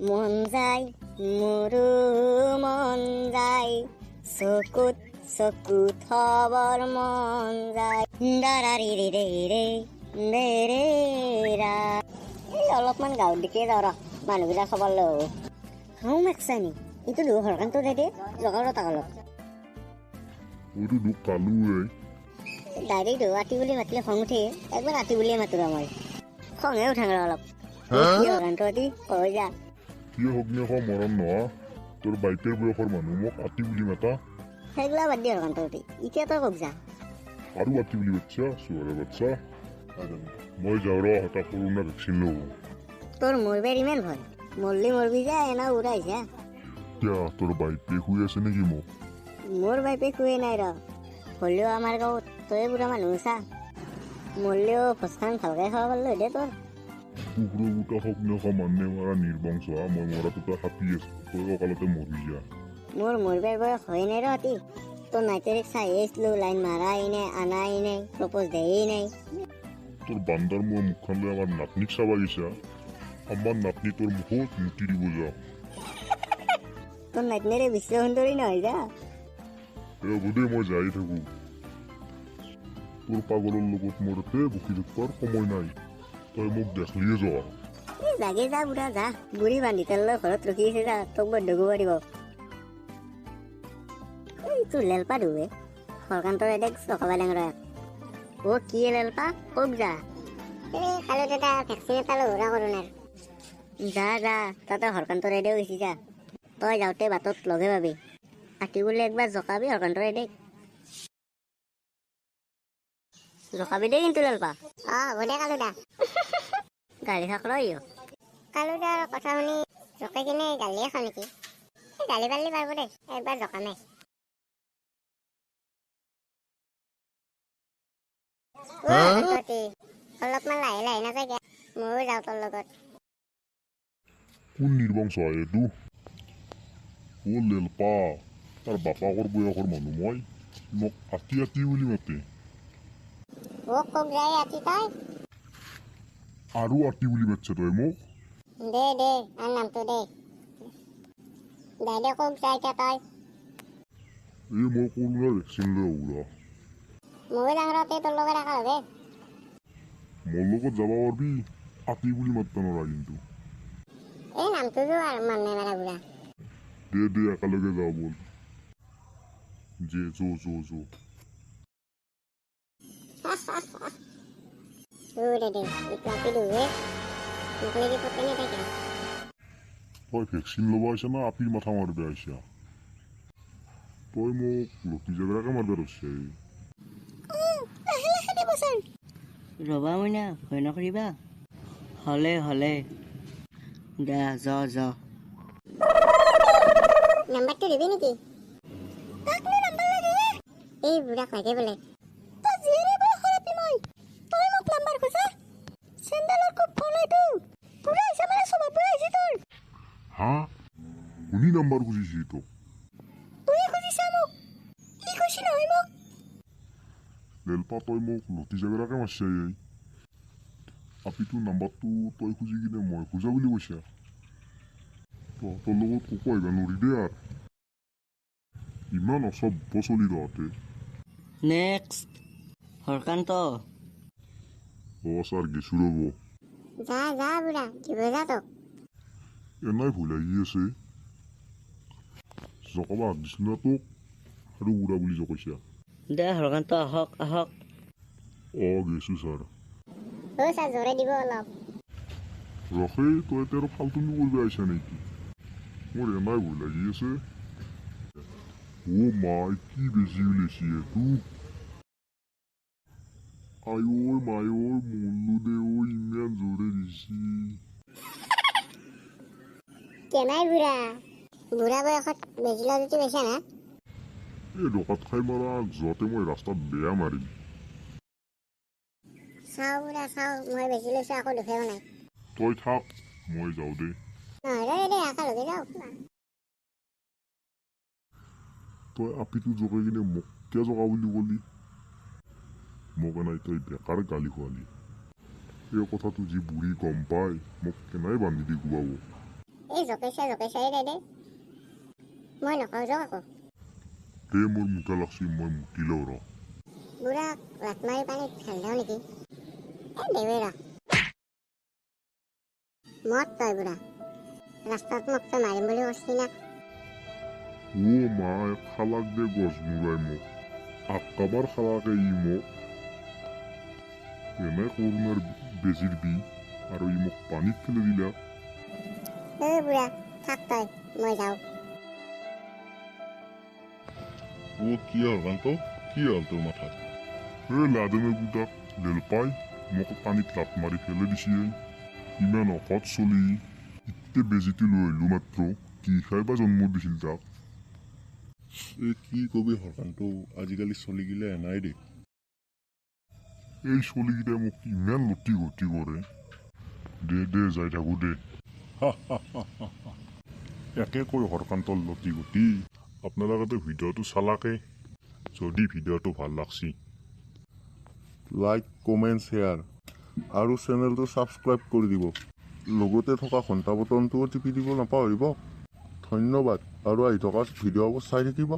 মন যায়, মোৰো মন যায়, চকুত চকু থবৰ মন যায়। দাৰাৰি ৰে ৰে ৰে ৰে ৰে ৰা। এই অলপমান গাঁৱত দিকে যাওঁ ৰ, মানুহবিলাক খবৰ লওঁ। হাও মেকচানি, এইটো দেখোন হৰকান্ত দে জগাও ৰ তাক অলপ। ওইটো দুখ কালুৱে। ডাইৰেক্ট আতি বুলি মাতিলে খং উঠে, একবাৰ আতি বুলিয়ে মাতো ৰ মই, খঙে উঠাং ৰ অলপ। কি হৰকান্ত আতি কৈ যা। কিয় হগ্নে খ মৰম নহা, তোৰ বাইপেৰ বয়সৰ মানুহ মোক আতি বুলি মাতা। সেইগিলা বাদ দি হৰকান্ত আতি, এতিয়া তই কক যা। আৰু আতি বুলি বাচ্ছা, চোৱাৰে বাচ্ছা। মই যাওঁ ৰ, এটা কৰোণা ভেকচিন লওঁ। তোৰ মৰবেৰ ইমান ভয়, মৰলি মৰবি যা, এনা উৰাইছা। কিয় তোৰ বাইপে শুই আছে নেকি মোক? মোৰ বাইপে শুৱে নাই ৰ, হ'লেও আমাৰ গাঁৱত তয়ে বুঢ়া মানুহ চা, মৰলেও ভোজখান ভালকে খাব পাৰিলো দে তোৰ। কুকুৰৰ গোটা সগ্নে সমানে মাৰা নিৰ্বংশ, মই মৰাটো তই হাপি আছ, তই অকালতে মৰি যা। মোৰ মৰবাৰ বয়স হয় নাই ৰ আতি, তোৰ নাইতেৰিক চাই আহিছিলো, লাইন মাৰাই নাই, আনাই নাই, প্ৰপ'জ দেই নাই। তোৰ বান্দাৰ মোৰ মুখখন লৈ আমাৰ নাতনিক চাবা গেছা, আমাৰ নাতনি তোৰ মুখত মুতি দিব যা। তোৰ নাতনিৰে বিশ্ব সুন্দৰী নহয় যা। এ হ'ব দে, মই যাই থাকো। তোৰ পাগলৰ লগত মোৰ এতে বকি থাকিবৰ সময় নাই, তই মোক দেখলিয়ে যোৱা। এই জাগে যা বুঢ়া যা, বুঢ়ী বান্ধি তেল লৈ ঘৰত ৰখি আছে যা, তোক বৈধ দিব। এই তোৰ লেলপা ধুৱে হৰকান্তৰ এডেক চকাবা ডাঙৰ। অ কি লেলপা কক যা। এই কালো দাদা ভেকচিন এটা লওঁ ৰ কৰোণাৰ। যা যা, তাতে হৰকান্তৰ এডেও গৈছি যা, তই যাওঁতে বাটত লগে পাবি। আতি বোলে একবাৰ জকাবি হৰকান্তৰ এডেক, জকাবি দেই কিন্তু লেলপা। অ হ'ব দে কালুদা। গালি থাক ৰ ইও। কালুদাৰ কথা শুনি জকে কিনে গালিয়ে খাওঁ নেকি? এই গালি পাৰিলে পাৰিব দে, একবাৰ জকামে। অলপমান লাহে লাহে নাযায়, ময়ো যাওঁ তোৰ লগত। কোন নিৰ্বংশ হয় এইটো? অ লেলপা, তাৰ বাপাকৰ বয়সৰ মানুহ মই, মোক আতি আতি বুলি মাতে। মোক কক যায় আতি তই? আৰু আতি বুলি মাতছে তই মোক? দে দে আন নামটো দে। দাদা কক যায় এতিয়া তই? এই মই কৰোণাৰ ভেকচিন লৈ আহো ৰ। ময়ো যাওঁ ৰ তোৰ লগত একেলগে। মোৰ লগত যাব পাৰিবি, আতি বুলি মাতব নোৱাৰা কিন্তু। এই নামটো যো আৰু মান নাই মাৰা বুঢ়া। দে দে একেলগে যাওঁ ব'ল। যে যো যো যো। তই ভেকচিন ল'ব আহিছা না আপিৰ মাথা মাৰিব আহিছা? তই মোক লতি জেগৰাকে মাৰিব ধৰছে। ৰবা মইনা, ভয় নকৰিবা। হলে হলে দে য য। নাম্বাৰটো দিবি নেকি? এই বুঢ়াক লাগে বোলে। হা, কোনি নাম্বাৰ খুজিছি তোক? লেলপা, তই মোক লতি জেগৰাকে মাৰছা। এই আপিটোৰ নাম্বাৰটো তই খুজি কিনে মই খোজা বুলি কৈছা। তহঁতৰ লগত ক'কো আহিব নোৱাৰি দেই আৰু, ইমান অসভ্য চলি তহঁতে। নেক্সট হৰকান্ত। অ ছাৰ গেছো ৰ'ব। যা যা বুঢ়া, দিব যা তোক। এনাই ভয় লাগি আছে। জকাব হাক দিছিলো না তোক, আৰু বুঢ়া বুলি জকাইছা। দে হৰকান্ত, আহক আহক। অ গেছো ছাৰ। অ ছাৰ জোৰে দিব অলপ। ৰখে, তই এতিয়া আৰু ফাল্টুমি কৰিব আহিছা নেকি? মোৰ এনাই ভয় লাগি আছে। অ মাই, কি বেজি ওলাইছে এইটো? আই ঐ মাই ঐ, মৰলো দে ঐ, ইমান জোৰে দিছি। কেনাই বুঢ়া, বুঢ়া বয়সত বেজি লোৱা জুতি পাইছা না? এই ডকাত খাই মৰা যোৱাতে মই ৰাস্তাত বেয়া মাৰিম। চাওঁ বুঢ়া চাওঁ, মই বেজি লৈছো আকৌ দুখেও নাই। তই থাক, মই যাওঁ দে। নহয় দে একেলগে যাওঁ। তই আপিটো জোকাই কিনে মোক কিয় জোকা বুলি কলি? মোক এনাই তই বেকাৰ গালি খোৱালি। এই কথাটো যি বুঢ়ী গম পায়, মোক কেনাই বান্ধি দি কোবাব। এই জকেইছা জকেইছাই দে দে, মই নকওঁ যাওক আকৌ। দে মোৰ মুতা লাগছি, মই মুতি লওঁ ৰ। বুঢ়াক লাত মাৰি পানীত ফেল দিওঁ নেকি? এই দেৱে ৰ। মত তই বুঢ়া, ৰাস্তাত মোক তই মাৰিম বুলি কৈছিলি না? অ' মা, খালাক দে গছ মূৰাই মোক আকাবাৰ খালাকে ই মোক। এনে কৰোণাৰ বেজিৰ বি আৰু ই মোক পানীত ফেলি দিলা। ঐ বুঢ়া, থাক তই, মই যাওঁ। অ' কি হৰকান্ত, কি হ'ল তোৰ মাথাত? এই লাডেনৰ পুতাক লেলপাই মোক পানীত লাত মাৰি ফেলি দিছে। ইমান অকত চলি ইতে বেজিটো লৈ আহিলো মাত্ৰ, কি খাই বা জন্ম দিছিল তাক। এই কি কবি হৰকান্ত, আজিকালি চলিগিলা এনাই দে। এই চলিকেইটাই মোক ইমান লটি ঘটি কৰে। দে দে যাই থাকো দে। একে কৈ হৰকান্তৰ লটি ঘটি। আপোনালোকেতো ভিডিঅ'টো চালাকে, যদি ভিডিঅ'টো ভাল লাগছি লাইক, কমেণ্ট, শ্বেয়াৰ আৰু চেনেলটো ছাবস্ক্ৰাইব কৰি দিব। লগতে থকা ঘণ্টা বটনটোও টিপি দিব নাপাহৰিব। ধন্যবাদ আৰু আহি থকা ভিডিঅ'বোৰ চাই থাকিব।